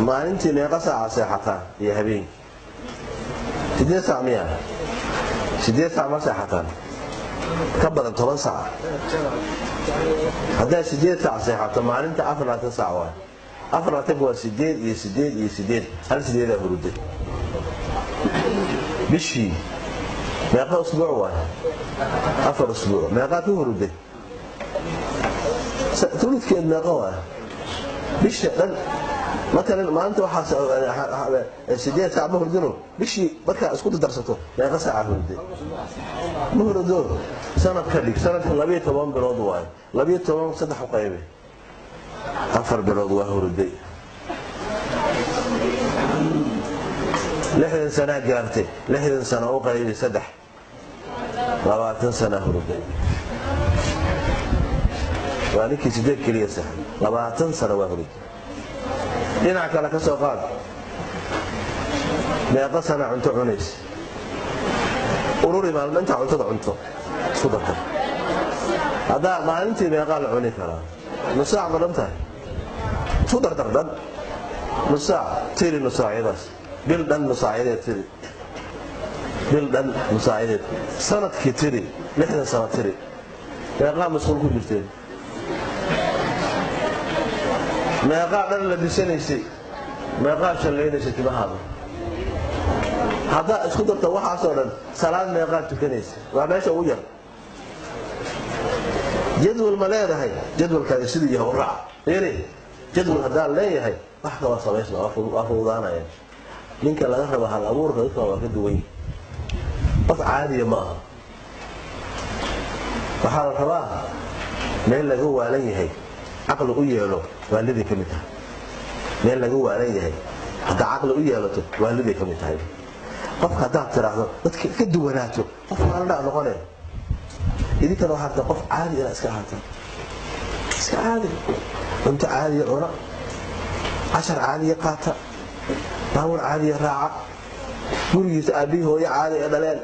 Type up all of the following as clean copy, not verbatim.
Maalintii meeqa saaca seexataa iyo habeenkii? 8 saac miya? 8 saac ma seexataan? Ka badan 10 saac. Haddaad 8 saac seexato, maalinta 24 saac waay. 24 waa 8 iyo 8 iyo 8, hal 8-aa huruday. Bishii meeqa usbuuc waay? 4 usbuuc. Meeqaa ku huruday? Tuludkeed meeqa waay bisha dhan? Matalan maalinta waxaa 8 saac ma hurdino, bishii markaa isku darsato meeqa saaca hurday? Ma hurdo. Sanad ka dhig. Sanadka 12 bilood waayo. 12 saddex u qaybe, 4 bilood waa hurday. 60 sanaa gaartay, 60 sano u qaybi saddex, 20 sanaa hurday. Waa ninkii 8 keliya sax, 20 sano waa hurday. Dhinac kale ka soo qaad. Meeqa sana cunto cunaysa? Ururi maalmo intaa cuntada cunto, isku dartar. Haddaa maalintii meeqaa la cuni karaa? Nus saac ma dhan tahay? Isku dardar dhan nus saac tiri, nusaacyadaas bil dhan nusaacyadeed tiri, bil dhan nusaacyadeed, sanadkii tiri, 60 sano tiri. Meeqaa masquul ku jirteen? Meeqaa dhan la dhisanaysay? Meeqaa shallaynaysay timahaada? Haddaa isku darta waxaasoo dhan, salaad meeqaa tukanaysa? Waa meesha ugu yar. Jadwal ma leedahay? Jadwalkaaga siduu yahay u raac. Fiiri, jadwal haddaan leeyahay wax kaloo samaysma waa fududaanaya. Ninka laga rabo hal abuurka dadka waa ka duwan yahay, qof caadiya ma aha. Waxaa la rabaa meel laga waalan yahay caqli u yeelo, waaliday ka mid tahay. Meel laga waalan yahay haddaa caqli u yeelato, waaliday ka mid tahay. Qofka haddaad tiraahdo dadka ka duwanaato, qof waalandhaa noqonaya. Idinkana waxaa rabtaa qof caadi inaad iska ahaataan, iska caadi, cunto caadiya cuna, cashar caadiya qaata, baabuur caadiya raaca, gurigiisa aabbihii hooyo caadi ee dhaleen,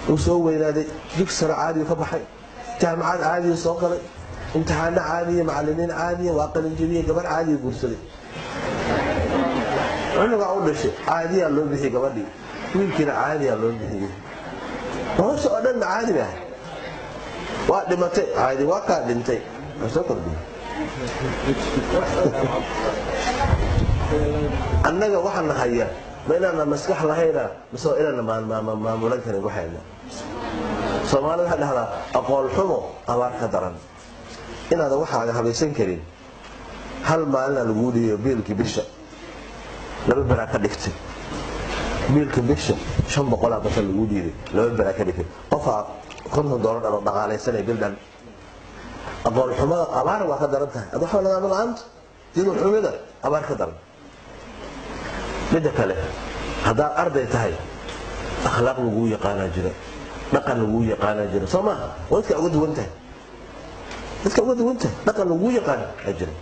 uu soo weynaaday, dugsi sare caadiyu ka baxay, jaamacad caadiya soo galay, imtixaano caadiya, macalimiin caadiya, waa qalinjabiyey, gabar caadiya guursaday, cunugaa u dhashay, caadiyaa loo bixiyey gabadhii, wiilkiina caadiyaa loo bixiyey. Nolosha oo dhan caadi bah. Waa dhimatay caadi, waa kaa dhintay, waa soo kordhiyey. Annaga waxaana haya ma inaana maskax lahayna mise waa inaana maamulan karin waxayna? Soomaalida waxay dhahdaa aqoon xumo abaar ka daran. Inaadan waxaaga habaysan karin. Hal maalina laguu dhiiyo biilkii bisha, 2 beraa ka dhigtay. Biilka bisha 500 basa laguu dhiibay, 2 beraa ka dhigtay. Qofaa $50 dhan oo dhaqaalaysanaya bil dhan. Aqoon xumada abaar waa ka daran tahay. Ad waxba nadaamo la-aanta, jadwal xumida abaar ka daran. Midda kale, haddaad arday tahay, akhlaaq laguu yaqaanaa jira, dhaqan laguu yaqaanaa jira, soo maaha? Oo dadka uga duwan tahay, dadka uga duwan tahay, dhaqan laguu yaqaan aa jira.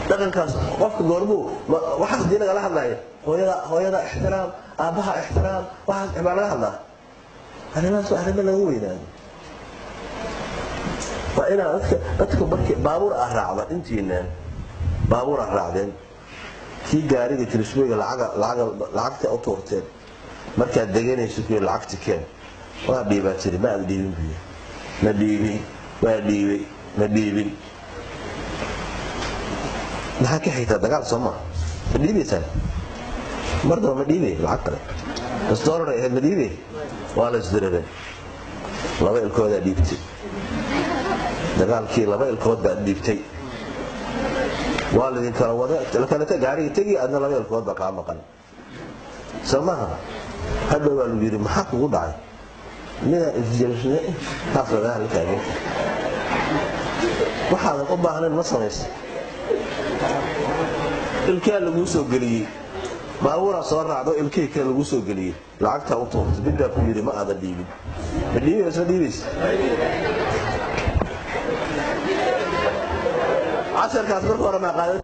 Dhaqankaas qofka goormuu waxaas dii lagala hadlaya? Hooyada, hooyada ixtiraam, aabbaha ixtiraam, waxaas baa laga hadlaa. Arrimahaas waa arrimo laga weynaado. Waa inaa dadku markii baabuur ah raacda, intiinaan baabuur ah raacdeen, kii gaariga kirismeyga lacagta u tuurteen, markaad deganayso kuwi lacagti keen, waa dhiibaa tiri, ma aad dhiibin buy, ma dhiibin, waa dhiibay, ma dhiibin. Maxaa ka xigtaa? Dagaal, soo maa? Ma dhiibaysaa mar daba? Ma dhiibay lacag kale bas doolar ay ahayd, ma dhiibay? Waa la isdirareen, 2 ilkoodaa dhiibtay. Dagaalkii 2 ilkood baad dhiibtay, waa laydin kala wada kaleta, gaariga tegi, adna 2 ilkood baa kaa maqan, soo maaha? Hadhow baa lagu yidhi, maxaa kugu dhacay? Midaan isjelshne taas lagaha la taagan. Waxaadan u baahnayn ma samaysa. Ilkaa laguu soo geliyey, baabuuraa soo raacdo, ilkihii kale laguu soo geliyey, lacagtaa u tuurtay, mid baa ku yidhi ma aadan dhiibin. Ma dhiibays? Ma dhiibays? Casharkaas marka hore maa qaadan.